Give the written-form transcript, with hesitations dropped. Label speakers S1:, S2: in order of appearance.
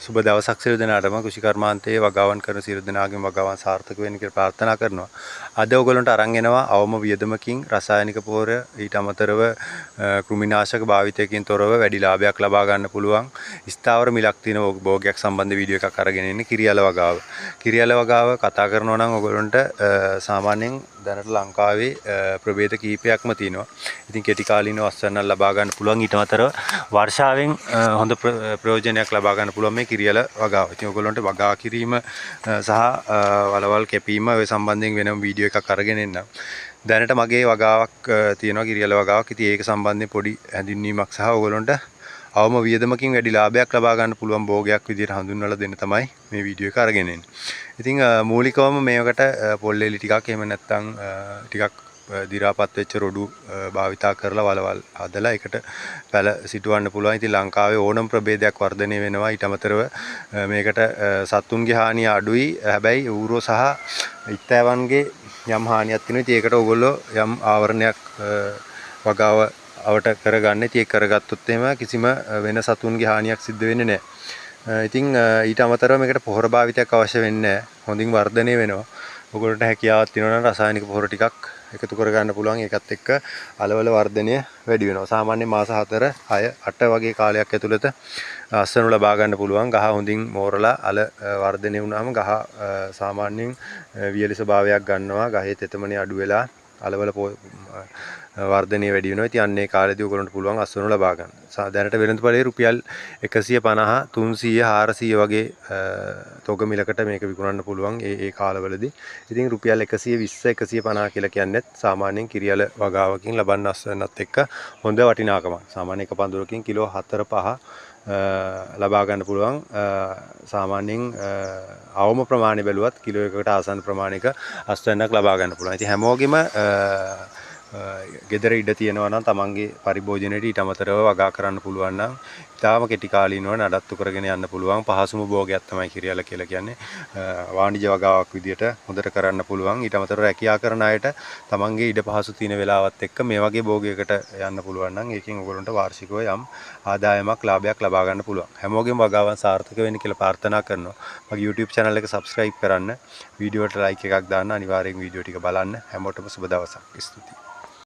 S1: සුබ දවසක් සියලු දෙනාටම. කෘෂිකර්මාන්තයේ වගාවන් කරන සියලු දෙනාගේම වගාවන් සාර්ථක වෙන්න කියලා ප්‍රාර්ථනා කරනවා. අද ඔයගොල්ලන්ට අරන් එනවා අවම වියදමකින් රසායනික පොහොර ඊට අමතරව කෘමිනාශක භාවිතයකින් තොරව වැඩි ලාභයක් ලබා ගන්න පුළුවන් ස්ථාවර මිලක් තියෙන භෝගයක් සම්බන්ධ වීඩියෝ එකක් අරගෙන එන්නේ කිරියල වගාව. කිරියල වගාව කතා කරනවා නම් ඔයගොල්ලන්ට සාමාන්‍යයෙන් දැනට ලංකාවේ ප්‍රභේද කිහිපයක්ම තියෙනවා. ඉතින් කෙටි කාලීනව අස්වැන්නක් ලබා ගන්න පුළුවන්. ඊට අමතරව වර්ෂාවෙන් හොඳ ප්‍රයෝජනයක් ලබා ගන්න පුළුවන් මේ කිරියල වගාව. ඉතින් ඔයගොල්ලන්ට වගා කිරීම සහ වලවල් කැපීම ඔය සම්බන්ධයෙන් වෙනම වීඩියෝ එකක් අරගෙන එන්නම්. දැනට මගේ වගාවක් තියෙනවා කිරියල වගාවක්. ඉතින් ඒක සම්බන්ධයෙන් පොඩි හැඳින්වීමක් සහ ඔයගොල්ලන්ට අවම වියදමකින් වැඩි ලාභයක් ලබා ගන්න පුළුවන් භෝගයක් විදිහට හඳුන්වලා දෙන්න තමයි මේ වීඩියෝ එක අරගෙන එන්නේ. ඉතින් මූලිකවම මේකට පොල් එලි ටිකක් එහෙම නැත්නම් ටිකක් දි รา පත් වෙච්ච රොඩු භාවිතා කරලා වලවල් හදලා ඒකට පැල සිටවන්න පුළුවන්. ඉතින් ලංකාවේ ඕනම ප්‍රභේදයක් වර්ධනය වෙනවා. ඊට අමතරව මේකට සත්තුන්ගේ හානිය අඩුයි. හැබැයි ඌරෝ සහ ඉත්තෑවන්ගේ යම් හානියක් තියෙනවා. ඉතින් ඒකට ඔයගොල්ලෝ යම් ආවරණයක් වගාව අවට කරගන්න. ඉතින් ඒක කරගත්තොත් එහෙම කිසිම වෙන සතුන්ගේ හානියක් සිද්ධ වෙන්නේ නැහැ. ඉතින් ඊට අමතරව මේකට පොහොර භාවිතයක් අවශ්‍ය වෙන්නේ නැහැ. හොඳින් වර්ධනය වෙනවා. ඔයගොල්ලන්ට හැකියාවක් තියෙනවා නම් රසායනික පොහොර ටිකක් එකතු කරගන්න පුළුවන්. ඒකත් එක්ක අලවල වර්ධනය වැඩි වෙනවා. සාමාන්‍යයෙන් මාස 4, 6, 8 වගේ කාලයක් ඇතුළත අස්වනු ලබා ගන්න පුළුවන්. ගහ හොඳින් මෝරලා අල වර්ධනය වුණාම ගහ සාමාන්‍යයෙන් වියලි ස්වභාවයක් ගන්නවා. ගහේ තෙතමනේ අඩු වෙලා අලවල වර්ධනය වැඩි වෙනවා. ඉතින් අන්න ඒ කාලේදී ඔයගොල්ලන්ට පුළුවන් අස්වනු ලබා ගන්න. දැනට වෙළඳපොළේ රුපියල් 150, 300, 400 වගේ තොග මිලකට මේක විකුණන්න පුළුවන් ඒ ඒ කාලවලදී. ඉතින් රුපියල් 120, 150 කියලා කියන්නේත් සාමාන්‍යයෙන් කිරියල වගාවකින් ලබන්න අස්වැන්නත් එක්ක හොඳ වටිනාකමක්. සාමාන්‍ය එක පඳුරකින් කිලෝ 4, 5 ලබා ගන්න පුළුවන්. සාමාන්‍යයෙන් අවම ප්‍රමාණය බැලුවත් කිලෝ එකකට ආසන්න ප්‍රමාණයක අස්වැන්නක් ලබා ගන්න පුළුවන්. ඉතින් හැමෝගෙම ගෙදර ඉඩ තියෙනවා නම් තමන්ගේ පරිභෝජනයට ඊට අමතරව වගා කරන්න පුළුවන් නම් ඉතාම කෙටි කාලීනව නඩත්තු කරගෙන යන්න පුළුවන් පහසුම භෝගයක් තමයි කිරියල කියලා කියන්නේ. වාණිජ වගාවක් විදියට හොඳට කරන්න පුළුවන්. ඊට අමතරව රැකියා කරන අයට තමන්ගේ ඉඩ පහසු තියෙන වෙලාවත් එක්ක මේ වගේ භෝගයකට යන්න පුළුවන් නම් ඒකෙන් ඔයගොල්ලන්ට වාර්ෂිකව යම් ආදායමක් ලාභයක් ලබා ගන්න පුළුවන්. හැමෝගෙම වගාවන් සාර්ථක වෙන්න කියලා ප්‍රාර්ථනා කරනවා. මගේ YouTube channel එක subscribe කරන්න, වීඩියෝ එකට like එකක් දාන්න, අනිවාර්යෙන් වීඩියෝ ටික බලන්න. හැමෝටම සුබ දවසක්. ස්තුතියි.